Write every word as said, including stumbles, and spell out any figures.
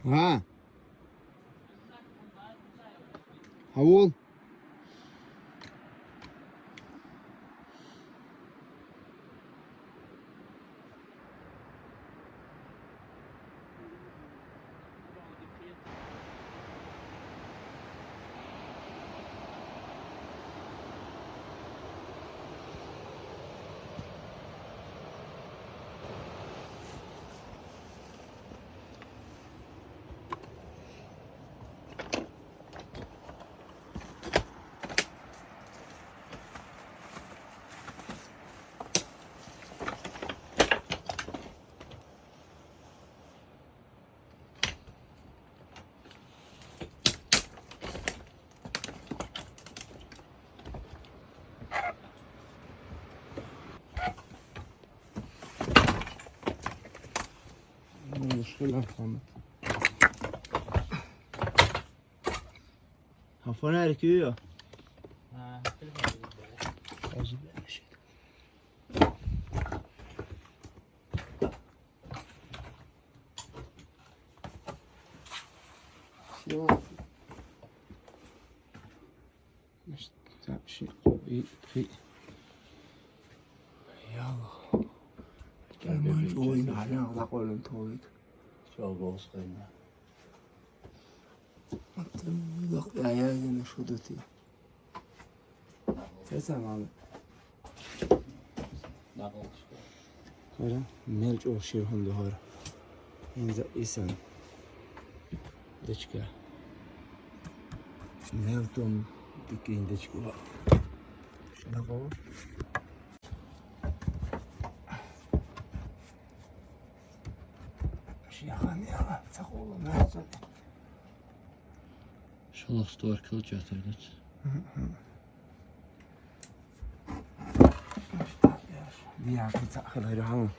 Ага. Хавул. Муну шила хамат. Хафана рикиё. Хажи бенешед. Всё. Значит, так, ши, и, и. Яла. Герман жойн ана лакъолун товик. Жол болсун. Лакъ я, я, я, шудути. Сесамал. Хара, мел чӀор ширхун духар. Инза исан. Дечка. Мел тум дикин дечка. Шнаго. Шияхан я, цакъула мел. Шолох створкал чатырдыч. Диагы цахыл хырхан.